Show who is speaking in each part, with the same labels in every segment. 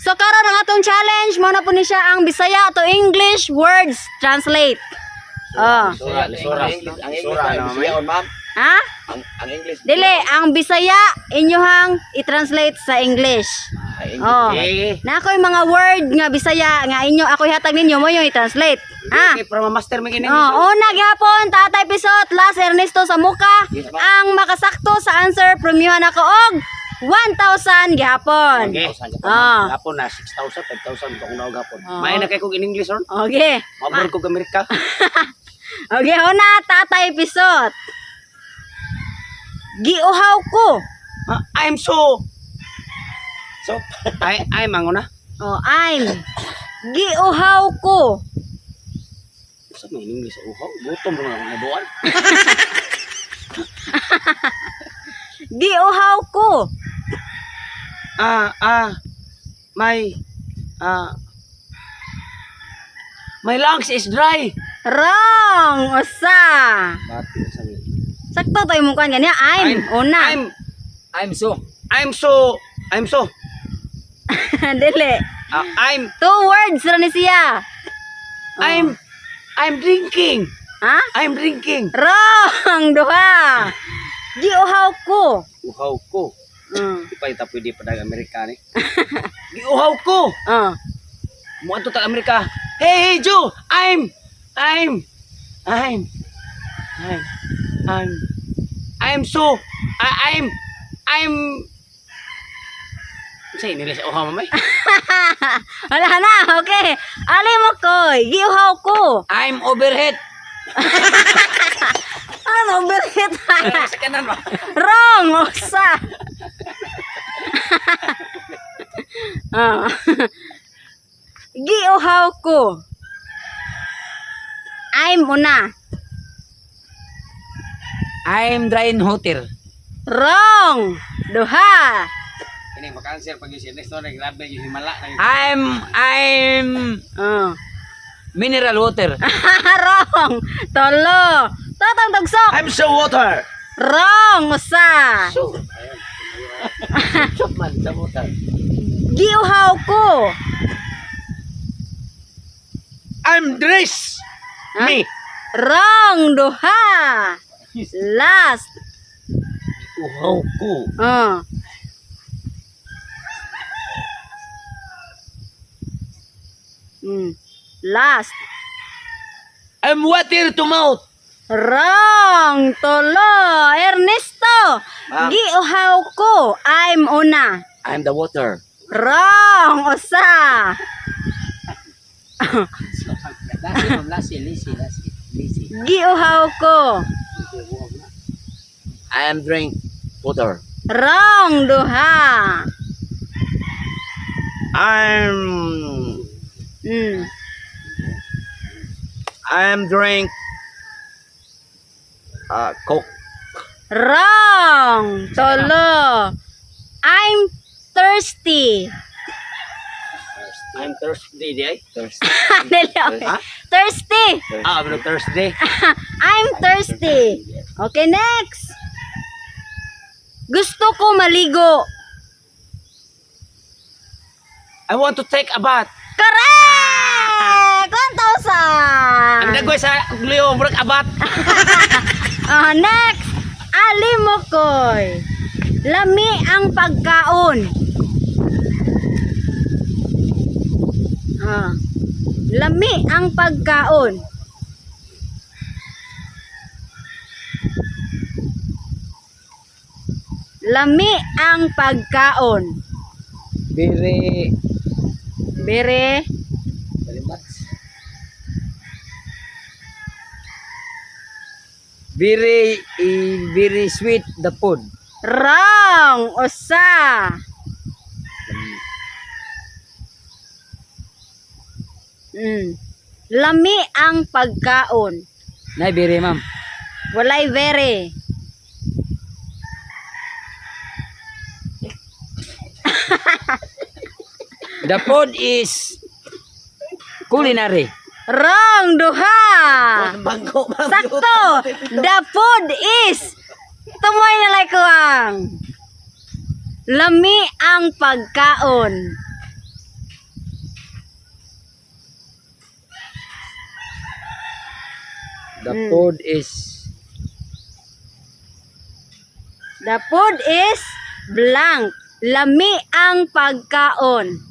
Speaker 1: So karon ang atong challenge mao na po ni siya ang Bisaya to English words translate. Oh.
Speaker 2: Sura, sura.
Speaker 3: Ang English
Speaker 2: Sura
Speaker 3: na
Speaker 2: na,
Speaker 3: Bisaya on, ma'am.
Speaker 1: Ha?
Speaker 3: Ang English.
Speaker 1: Dili, ang Bisaya inyohang i-translate sa English.
Speaker 3: Ang English.
Speaker 1: Oh.
Speaker 2: Eh,
Speaker 1: Na ako'y mga word nga Bisaya nga inyo ako ihatag ninyo mo yung i-translate. Ha?
Speaker 2: okay, para ma-master mo ini.
Speaker 1: Oh, una gihapon Tatay Pisot, last Ernesto sa muka.
Speaker 3: Yes, ma'am.
Speaker 1: Ang makasakto sa answer premyuhan ako og 1,000 gihapon.
Speaker 2: Okay.
Speaker 1: Ah.
Speaker 2: Gapon na 6,000, 5,000 ko na gapon.
Speaker 1: Ah.
Speaker 2: May na kay kog in English ron.
Speaker 1: Okay.
Speaker 2: Mabor ko Amerika.
Speaker 1: Okay, una Tatay Pisot. Giuhaw ko.
Speaker 2: Ah, I'm so
Speaker 3: So,
Speaker 2: I'm ang una.
Speaker 1: Oh, I'm giuhaw ko.
Speaker 2: Sa may English uhaw, gutom ra man akong buwan.
Speaker 1: Giuhaw ko.
Speaker 2: Ah, ah. My ah My lungs is dry.
Speaker 1: Wrong. Usa.
Speaker 2: Bati sa mi.
Speaker 1: Sakto to imong kuan ganiya. I'm, una.
Speaker 2: I'm so I'm so I'm so
Speaker 1: Dili.
Speaker 2: Ah, I'm
Speaker 1: Two words ra ni siya.
Speaker 2: I'm drinking.
Speaker 1: Ha?
Speaker 2: I'm drinking.
Speaker 1: Wrong. Duha. Giuhaw ko.
Speaker 2: Uhaw ko. Di pa ita pwede pa dag Amerika ni. Giuhaw ko.
Speaker 1: Oh.
Speaker 2: Muadto tag Amerika. Hey, hey Joe, I'm I'm I'm I'm I'm so I, I'm Sa inila sa uhaw mamay.
Speaker 1: Wala na. Okay. Ali mo koy. Giuhaw ko.
Speaker 2: I'm overhead.
Speaker 1: Ano overhit?
Speaker 2: Sa kanan ba?
Speaker 1: Wrong. Usa. Oh. Giuhaw ko. I'm una.
Speaker 2: I'm dry in hotel.
Speaker 1: Wrong. Duha.
Speaker 2: Ini maka-answer pag yung Ernesto na grabe yung himala na. I'm
Speaker 1: Oh.
Speaker 2: mineral water.
Speaker 1: Wrong. Tolo. Tatang tugsok.
Speaker 3: I'm so water.
Speaker 1: Wrong. Usa.
Speaker 3: So, so man sa water.
Speaker 1: Giuhaw ko.
Speaker 3: I'm dress.
Speaker 1: Ha?
Speaker 3: Me.
Speaker 1: Wrong. Duha. Last.
Speaker 3: Uhaw ko.
Speaker 1: Oh. Last.
Speaker 3: I'm water to mouth.
Speaker 1: Wrong. Tolo. Ernesto.
Speaker 3: Ma'am.
Speaker 1: Giuhaw ko. I'm una.
Speaker 3: I'm the water.
Speaker 1: Wrong. Usa.
Speaker 2: Lasi, ma'am, lasi, lisi, lasi, lisi.
Speaker 1: Giuhaw ko.
Speaker 3: I am drink water.
Speaker 1: Wrong. Duha.
Speaker 3: I'm I'm drink Coke.
Speaker 1: Wrong. Tolo. I'm thirsty.
Speaker 2: I'm thirsty, di ay?
Speaker 3: Thirsty.
Speaker 1: Dali, okay. Thirsty.
Speaker 2: Ah, pero Thursday.
Speaker 1: I'm thirsty. Okay, next. Gusto ko maligo.
Speaker 2: I want to take a bath.
Speaker 1: Correct! 1,000!
Speaker 2: Ang dagoy sa Leo, murag abat.
Speaker 1: Ah, next. Alimokoy. Lami ang pagkaon. Ah. Lami ang pagkaon. Lami ang pagkaon.
Speaker 2: Very
Speaker 1: Bere.
Speaker 2: very much. Very very sweet the food.
Speaker 1: Wrong. Usa. Lami ang pagkaon.
Speaker 2: Nay very ma'am.
Speaker 1: Walay very.
Speaker 2: The food is culinary.
Speaker 1: Wrong. Duha.
Speaker 3: Bangko, ma'am.
Speaker 1: Sakto. The food is tumoy na lang kuang. Lami ang pagkaon.
Speaker 2: The food is
Speaker 1: The food is blank. Lami ang pagkaon.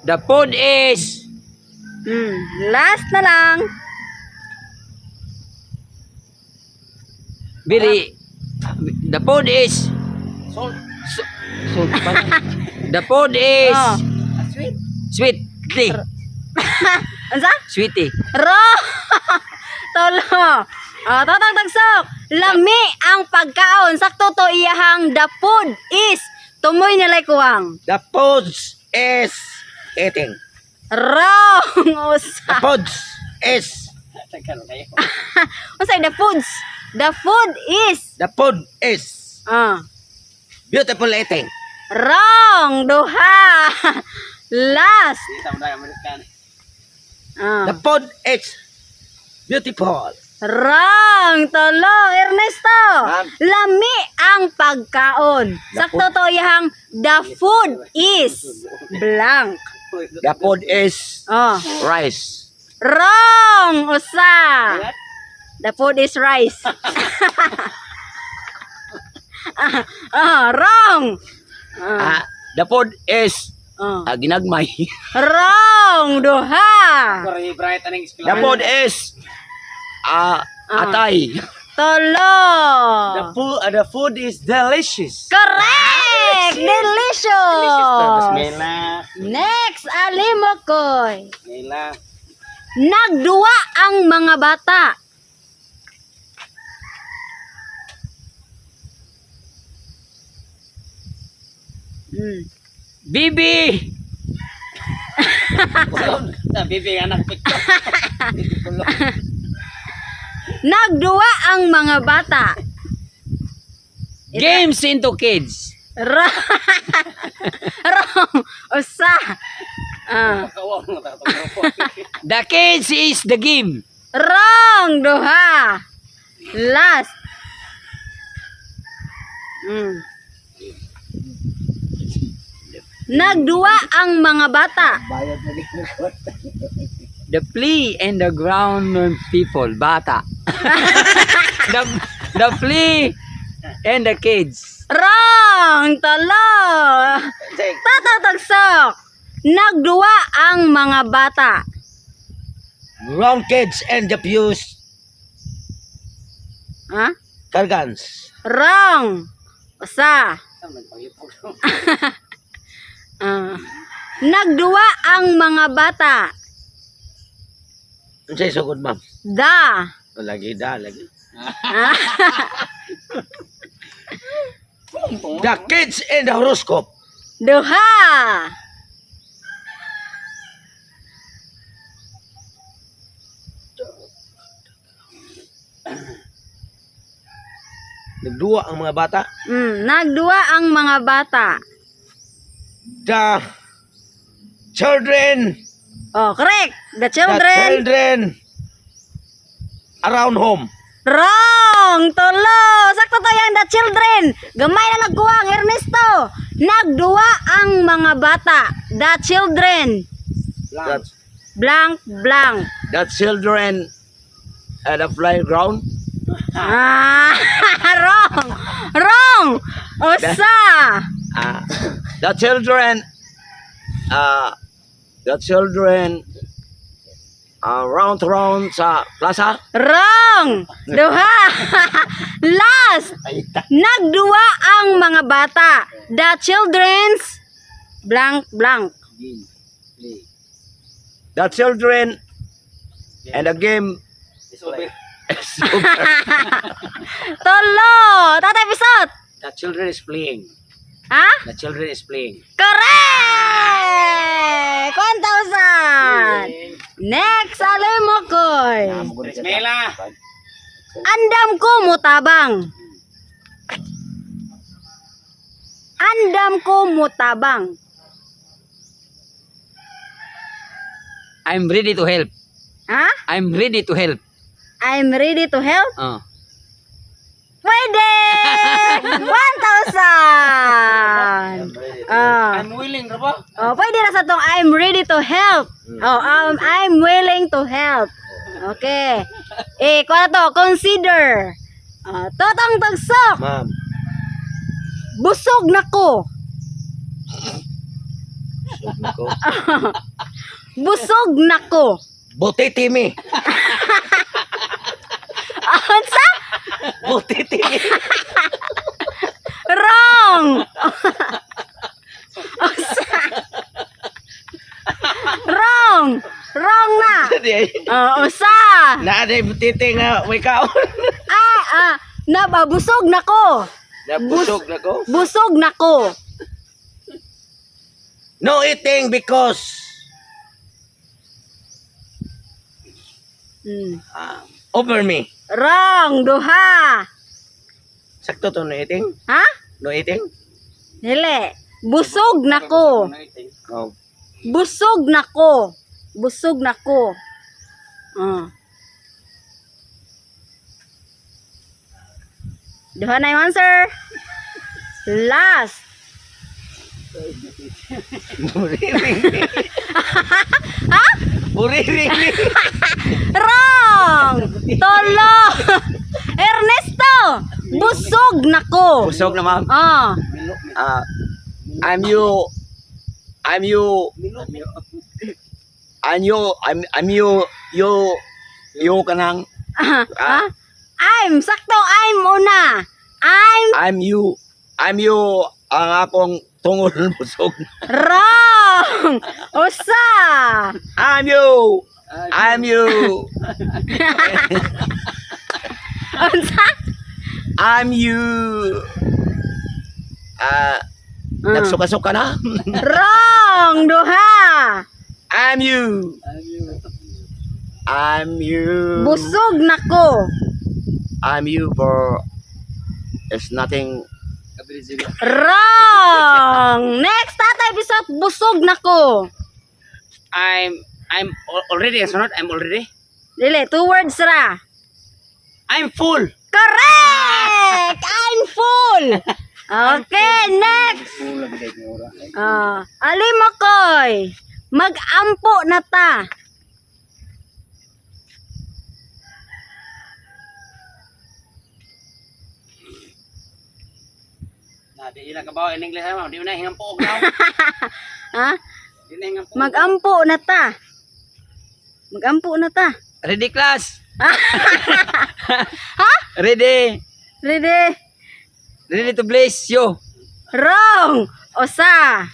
Speaker 2: The food is
Speaker 1: Last na lang.
Speaker 2: very. The food is salt. Salt pa. The food is
Speaker 1: Oh.
Speaker 2: sweet.
Speaker 1: Unsa?
Speaker 2: Sweetie.
Speaker 1: Ro. Tulo. Oh, tatang tagsok. Lami ang pagkaon. Sakto to iyahang the food is. Tumoy nilay kuwang.
Speaker 3: The food is eating.
Speaker 1: Wrong.
Speaker 3: The
Speaker 1: Usa.
Speaker 3: food is
Speaker 1: Unsay the foods? The food is.
Speaker 3: The food is
Speaker 1: Ah.
Speaker 3: beautiful eating.
Speaker 1: Wrong. Duha. Last. Ah.
Speaker 3: The food is beautiful.
Speaker 1: Wrong. Tulo. Ernesto.
Speaker 3: Ma'am.
Speaker 1: Lami ang pagkaon. Sakto to iyahang the food is blank.
Speaker 3: The food is
Speaker 1: Oh.
Speaker 3: rice.
Speaker 1: Wrong. Usa. The food is rice. Ah, wrong. Ah,
Speaker 3: Ah, the food is
Speaker 1: ah.
Speaker 3: ginagmay.
Speaker 1: Wrong. Duha.
Speaker 3: The food is atay.
Speaker 1: Tulo.
Speaker 3: The food is delicious.
Speaker 1: Correct! Delicious! Next, alimokoy. Nagduwa ang mga bata.
Speaker 2: Bibi.
Speaker 1: Nagduwa ang mga bata.
Speaker 2: Games into kids.
Speaker 1: Wrong. Usa. Ah.
Speaker 2: The kids is the game.
Speaker 1: Wrong. Duha. Last. Nagduwa ang mga bata.
Speaker 2: The flea and the ground people, bata. The flea and the kids.
Speaker 1: Wrong! Talo! Tatatagsok! Nagduwa ang mga bata.
Speaker 3: Ground kids and the fuse
Speaker 1: Ha?
Speaker 3: cargans.
Speaker 1: Wrong! Usa. Ah. Nagduwa ang mga bata.
Speaker 3: Unsay sugod, ma'am?
Speaker 1: Da.
Speaker 3: Lagi da, lagi. The kids and the horoscope.
Speaker 1: Duha.
Speaker 3: Nagduwa ang mga bata.
Speaker 1: Nagduwa ang mga bata.
Speaker 3: The children,
Speaker 1: Oh, correct. The
Speaker 3: the
Speaker 1: children.
Speaker 3: children around home.
Speaker 1: Wrong! Tulo! Sakto to yan, the children! Gamay na nagkuwang, Ernesto! Nagduwa ang mga bata. The children.
Speaker 3: That,
Speaker 1: Blank, blank.
Speaker 3: the children at the playground.
Speaker 1: Ah, wrong! Wrong! Usa!
Speaker 3: The children round round sa plaza.
Speaker 1: Wrong! Duha! Last! Nagduwa ang mga bata. The children's blank, blank.
Speaker 3: The children and the game is over.
Speaker 1: Tulo! Tatay Pisot!
Speaker 2: The children is playing.
Speaker 1: Ha?
Speaker 2: The children is playing.
Speaker 1: Correct! 1,000! Next, alimokoy. Andam ko mutabang. Andam ko mutabang.
Speaker 2: I'm ready to help.
Speaker 1: Ha?
Speaker 2: I'm ready to help.
Speaker 1: I'm ready to help?
Speaker 2: Oh.
Speaker 1: Pwede! 1,000! Ah.
Speaker 2: I'm willing, Robo.
Speaker 1: Oh, pwede na sa tong I'm ready to help. Oh, I'm willing to help. Okay. Eh, kuha na to, consider. Ah, totong tagsok.
Speaker 3: Ma'am.
Speaker 1: Busog na ko.
Speaker 3: Busog na ko.
Speaker 1: Busog na ko.
Speaker 3: Butiti mi.
Speaker 1: Unsa?
Speaker 3: Butiti mi.
Speaker 1: Wrong. Usa. Wrong. Wrong na. Oh, usa.
Speaker 3: Naa day butiti nga may kaon.
Speaker 1: Ah, ah, na ba busog na ko.
Speaker 3: Nabusog na ko.
Speaker 1: Busog na ko.
Speaker 3: No eating because over me.
Speaker 1: Wrong, duha.
Speaker 3: Sakto to, no eating?
Speaker 1: Ha?
Speaker 3: No eating?
Speaker 1: Dili. Busog na ko.
Speaker 3: Oh.
Speaker 1: Busog na ko. Busog na ko. Ah. Duha na yung answer. Last.
Speaker 3: Buriring mi.
Speaker 1: Ha?
Speaker 3: Buriring mi.
Speaker 1: Wrong! Tolo! Ernesto! Busog na ko.
Speaker 3: Busog na, ma'am.
Speaker 1: Ah.
Speaker 3: Ah, I'm you. I'm you. I'm you. I'm you. You. You kanang.
Speaker 1: Ah? I'm sakto, I'm una. I'm
Speaker 3: I'm you. I'm you. Ang akong tungol busog.
Speaker 1: Wrong! Usa!
Speaker 3: I'm you. I'm you.
Speaker 1: Unsa?
Speaker 3: I'm you. Ah, nagsuka-suka na.
Speaker 1: Wrong! Duha!
Speaker 3: I'm you. I'm you.
Speaker 1: Busog na ko.
Speaker 3: I'm you for it's nothing.
Speaker 1: Wrong! Next, Tatay Bisot, busog na ko.
Speaker 2: I'm already sunod, I'm already.
Speaker 1: Dili, two words ra.
Speaker 2: I'm full.
Speaker 1: Correct! I'm full! Okay, next! Ah, Alimokoy, mag-ampo na ta.
Speaker 2: Na di na kabaw in English, ma'am. Di na hingang puog na.
Speaker 1: Ha?
Speaker 2: Di na hingang puog.
Speaker 1: Mag-ampo na ta. Mag-ampo na ta.
Speaker 2: Ready, class? Ha? Ready.
Speaker 1: Ready?
Speaker 2: Ready to bless you.
Speaker 1: Wrong! Usa.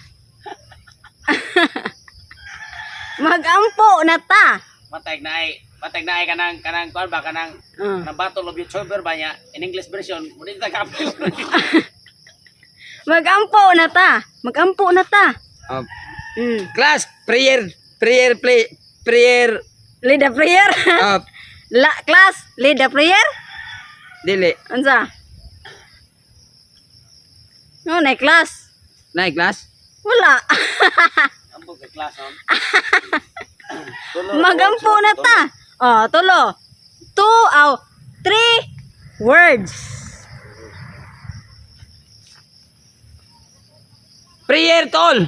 Speaker 1: Mag-ampo na ta.
Speaker 2: Matag na ay kanang kuan ba kanang kanang Battle of YouTuber ba niya in English version, mo di ta kapil.
Speaker 1: Mag-ampo na ta. Mag-ampo na ta.
Speaker 2: Class, prayer, prayer, play, prayer.
Speaker 1: Lead the prayer. La, class, lead the prayer.
Speaker 2: Dili.
Speaker 1: Unsa? No, na class.
Speaker 2: Nay, class.
Speaker 1: Wala.
Speaker 2: Ambog ka class, ma'am.
Speaker 1: Magampo na ta. Oh, tulo. Two, aw, three words.
Speaker 2: Prayer tol.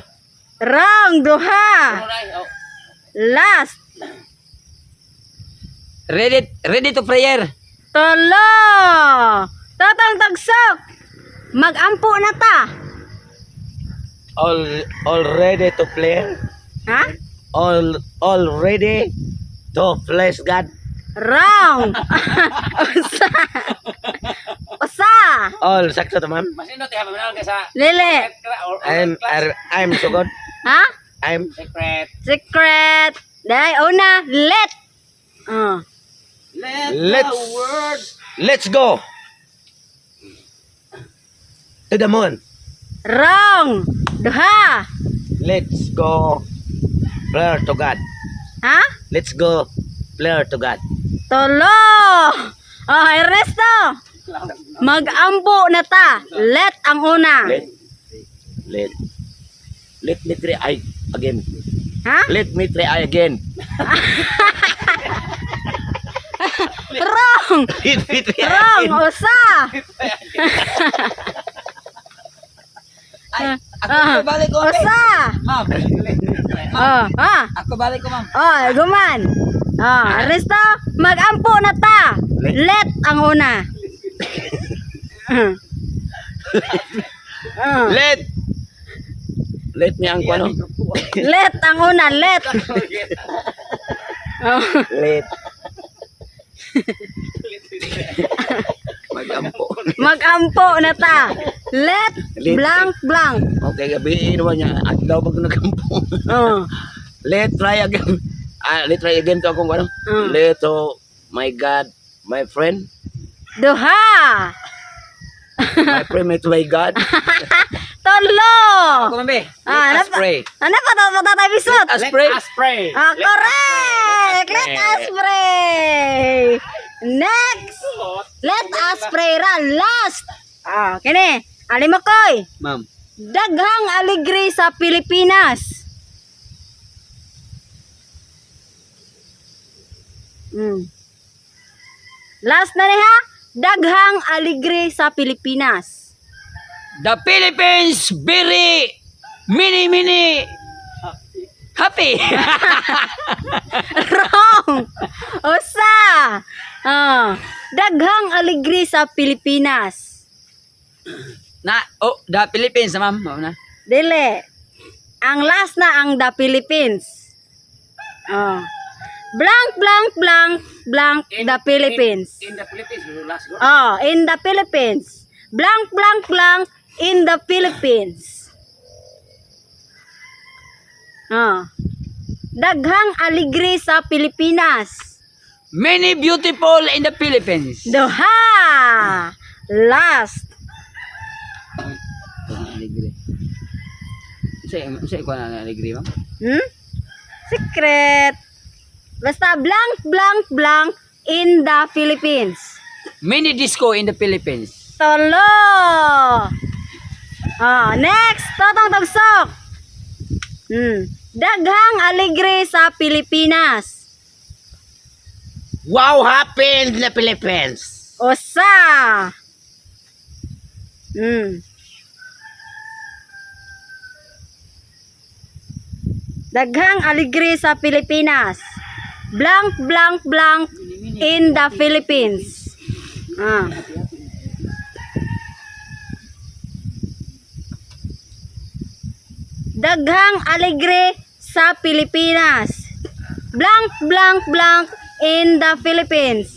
Speaker 1: Wrong, duha. Last.
Speaker 2: Ready, ready to prayer.
Speaker 1: Tulo. Tatang tagsok. Magampo na ta.
Speaker 3: All ready to play.
Speaker 1: Ha?
Speaker 3: All ready to bless God.
Speaker 1: Wrong. Usa. Usa.
Speaker 3: All sakto to, ma'am.
Speaker 2: Masino ti haman ka sa
Speaker 1: Lili.
Speaker 3: I'm so good.
Speaker 1: Ha?
Speaker 3: I'm
Speaker 2: secret.
Speaker 1: Secret. Dahil una, let. Oh.
Speaker 3: Let's go to the moon.
Speaker 1: Wrong. Duha.
Speaker 3: Let's go prayer to God.
Speaker 1: Ha?
Speaker 3: Let's go prayer to God.
Speaker 1: Tulo. Oh, Ernesto. Mag-ampo na ta. Let ang una.
Speaker 3: Let me try I again.
Speaker 1: Ha?
Speaker 3: Let me try again.
Speaker 1: Wrong.
Speaker 3: Let me try
Speaker 1: Wrong.
Speaker 3: again.
Speaker 1: Usa.
Speaker 2: Ay, ako balik ko.
Speaker 1: Usa.
Speaker 2: Ma'am.
Speaker 1: Oh, ha?
Speaker 2: Ako balik ko, ma'am.
Speaker 1: Oh, guman. Ah, Ernesto, magampo na ta. Let ang una. Ah.
Speaker 3: Let. Let me ang kuno.
Speaker 1: Let ang una, let. Oh.
Speaker 3: Let. Magampo.
Speaker 1: Magampo na ta. Let,
Speaker 3: Let.
Speaker 1: Blank blank.
Speaker 3: Okay, gabi naman niya. At daw pag nagampo.
Speaker 1: Oh.
Speaker 3: Let try again. Ah, let try again to akong ano. Let, oh my God, my friend.
Speaker 1: Duha.
Speaker 3: My friend, my God.
Speaker 1: Tulo.
Speaker 2: Ako man be.
Speaker 1: Ah,
Speaker 2: Let us pray.
Speaker 1: Ano pa to Tatay Bisot?
Speaker 2: Let us pray.
Speaker 4: Us pray.
Speaker 1: Ah, correct. Let us pray. Next. Let us pray ra last. Ah, kini. Alimokoy.
Speaker 2: Ma'am.
Speaker 1: Daghang aligre sa Pilipinas. Last na ni ha. Daghang aligre sa Pilipinas.
Speaker 2: The Philippines very mini mini happy.
Speaker 1: Wrong. Usa. Ah, daghang aligre sa Pilipinas.
Speaker 2: Na oh, the Philippines ma'am. Ma'am na.
Speaker 1: Dili. Ang last na ang the Philippines. Oh. Blank blank blank blank the Philippines.
Speaker 4: In the Philippines, last go.
Speaker 1: Oh, in the Philippines. Blank blank blank in the Philippines. Oh. Daghang aligre sa Pilipinas.
Speaker 2: Many beautiful in the Philippines.
Speaker 1: Duha. Last.
Speaker 2: Alegre. Unsa ko na alegre ma'am?
Speaker 1: Hmm? Secret. Basta blank blank blank in the Philippines.
Speaker 2: Many disco in the Philippines.
Speaker 1: Tolo. Ah, next, Totong Tagsok. Daghang aligre sa Pilipinas.
Speaker 4: Wow happened in the Philippines.
Speaker 1: Usa. Daghang aligre sa Pilipinas. Blank blank blank in the Philippines. Ah. Daghang aligre sa Pilipinas. Blank blank blank in the Philippines.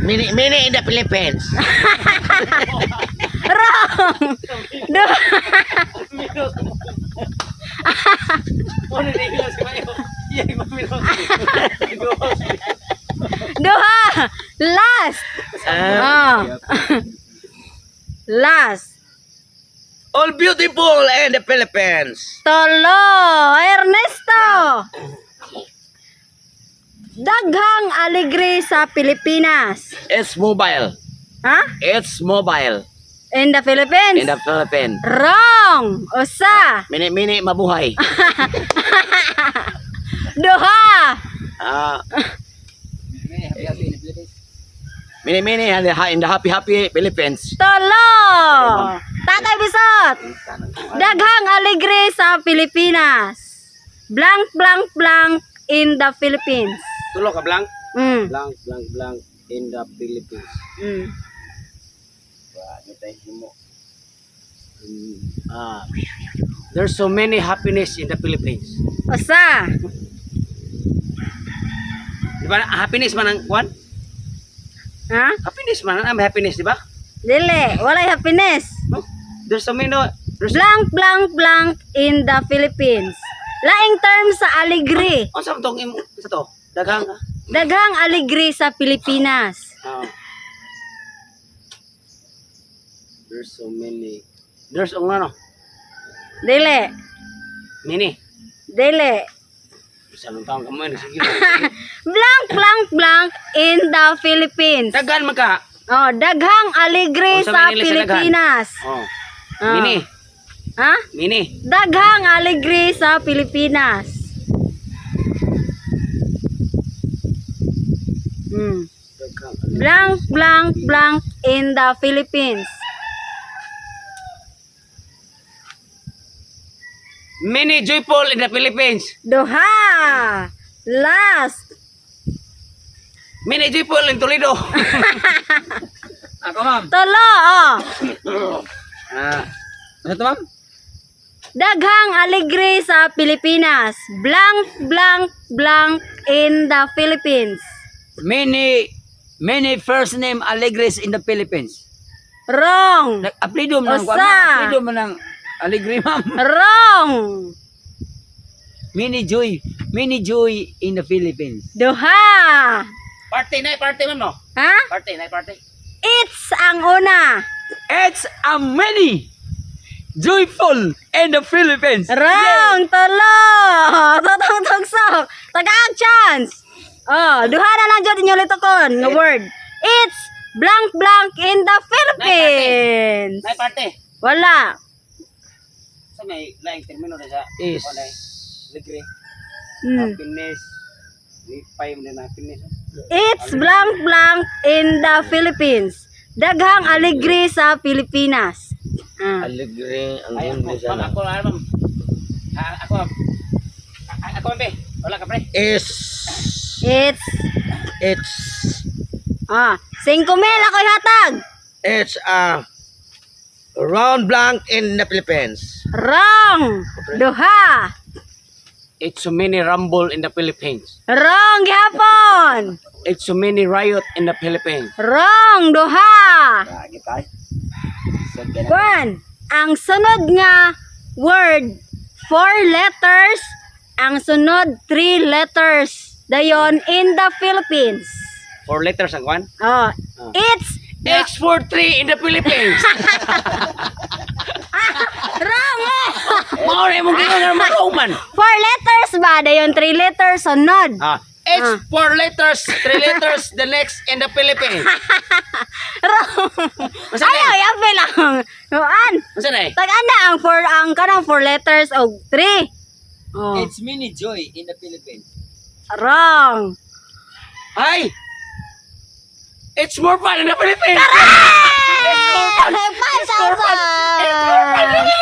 Speaker 4: Mini mini in the Philippines.
Speaker 1: Wrong. Duha. Last. Ah. Last.
Speaker 3: All beautiful in the Philippines.
Speaker 1: Tolo. Ernesto. Daghang aligre sa Pilipinas.
Speaker 3: It's mobile.
Speaker 1: Ha?
Speaker 3: It's mobile
Speaker 1: In the Philippines?
Speaker 3: in the Philippines.
Speaker 1: Wrong. Usa.
Speaker 3: Mini mini mabuhay.
Speaker 1: Duha.
Speaker 3: Ah. Mini mini in the happy happy Philippines.
Speaker 1: Tolo. Tatay Bisot. Daghang aligre sa Pilipinas. Blank blank blank in the Philippines.
Speaker 4: Tulo ka blank. Blank blank blank in the Philippines. Ah. There's so many happiness in the Philippines.
Speaker 1: Usa.
Speaker 4: Di ba happiness man ang kwan?
Speaker 1: Ha?
Speaker 4: Happiness man ang happiness, di ba?
Speaker 1: Dili, walay happiness.
Speaker 4: No? There's so many there's
Speaker 1: Blank blank blank in the Philippines. Laing term sa aligre.
Speaker 4: Unsa man tong sa to? Daghang
Speaker 1: Daghang aligre sa Pilipinas.
Speaker 4: ah. There's so many. There's ang ano?
Speaker 1: Dili.
Speaker 4: Many.
Speaker 1: Dili.
Speaker 4: Sa anong taon ka mo yun? Sige.
Speaker 1: Blank blank blank in the Philippines.
Speaker 4: Daghan man ka.
Speaker 1: Oh, daghang aligre
Speaker 4: Unsa
Speaker 1: sa
Speaker 4: man nila sa daghan?
Speaker 1: Pilipinas.
Speaker 4: Oh.
Speaker 1: Ah.
Speaker 4: Mini.
Speaker 1: Ha?
Speaker 4: Mini.
Speaker 1: Daghang aligre sa Pilipinas.
Speaker 4: Daghang.
Speaker 1: Blank blank blank in the Philippines.
Speaker 4: Many joyful in the Philippines.
Speaker 1: Duha. Last.
Speaker 4: Many joyful in Toledo.
Speaker 2: Ako, ma'am.
Speaker 1: Tulo. Oh.
Speaker 2: Ah, ano to, ma'am?
Speaker 1: Daghang alegre sa Pilipinas. Blank, blank, blank in the Philippines.
Speaker 2: Many, many first name Alegres in the Philippines.
Speaker 1: Wrong.
Speaker 2: Nag-apelido mo ng
Speaker 1: Usa.
Speaker 2: Apelido mo ng Alegre, ma'am.
Speaker 1: Wrong.
Speaker 2: Many joy in the Philippines.
Speaker 1: Duha.
Speaker 4: Party na, party, ma'am, no?
Speaker 1: Ha?
Speaker 4: Party na, party.
Speaker 1: It's ang una.
Speaker 2: It's a many joyful in the Philippines.
Speaker 1: Wrong. Tulo. Totong tugsok. Tagaag chance. Oh, duha na lang jud inyo litukon nga word. It's blank blank in the Philippines.
Speaker 4: Nay party.
Speaker 1: Wala.
Speaker 4: Sa may laing termino na sa
Speaker 3: Is.
Speaker 4: ano, Alegre. Happiness. Lipay mo na happiness.
Speaker 1: It's blank blank in the Philippines. Daghang alegre sa Pilipinas. Ah.
Speaker 3: Alegre ang
Speaker 4: Ay, ako,
Speaker 3: English
Speaker 4: ma'am,
Speaker 3: ano.
Speaker 4: ako, ano, ma'am. Ah, ako, ma'am. Ah, ako, ma'am, be. Wala ka, pre.
Speaker 3: Is
Speaker 1: It's
Speaker 3: it's
Speaker 1: 5 mil ako hatag.
Speaker 3: It's a round blank in the Philippines.
Speaker 1: Wrong. Duha.
Speaker 4: It's so many rumble in the Philippines.
Speaker 1: Wrong gihapon.
Speaker 4: It's so many riot in the Philippines.
Speaker 1: Wrong duha.
Speaker 3: Lagi tayo.
Speaker 1: Kwan, ang sunod nga word, four letters, ang sunod three letters. Dayon in the Philippines.
Speaker 4: Four letters ang kwan.
Speaker 1: Oh, it's
Speaker 4: X43 in the Philippines.
Speaker 1: Wrong eh.
Speaker 4: Mao na imong gingon nga wrong man.
Speaker 1: Four letters ba? Dayon three letters sunod.
Speaker 4: Ah, it's four letters, three letters, the next in the Philippines.
Speaker 1: Wrong.
Speaker 4: Masa na?
Speaker 1: Ayaw, yape lang. Kuan.
Speaker 4: Masa na eh?
Speaker 1: Tag-ana ang four ang kanang four letters og three. Oh.
Speaker 2: It's many joy in the Philippines.
Speaker 1: Wrong.
Speaker 4: Ay! It's more fun in the Philippines!
Speaker 1: It's 5,000!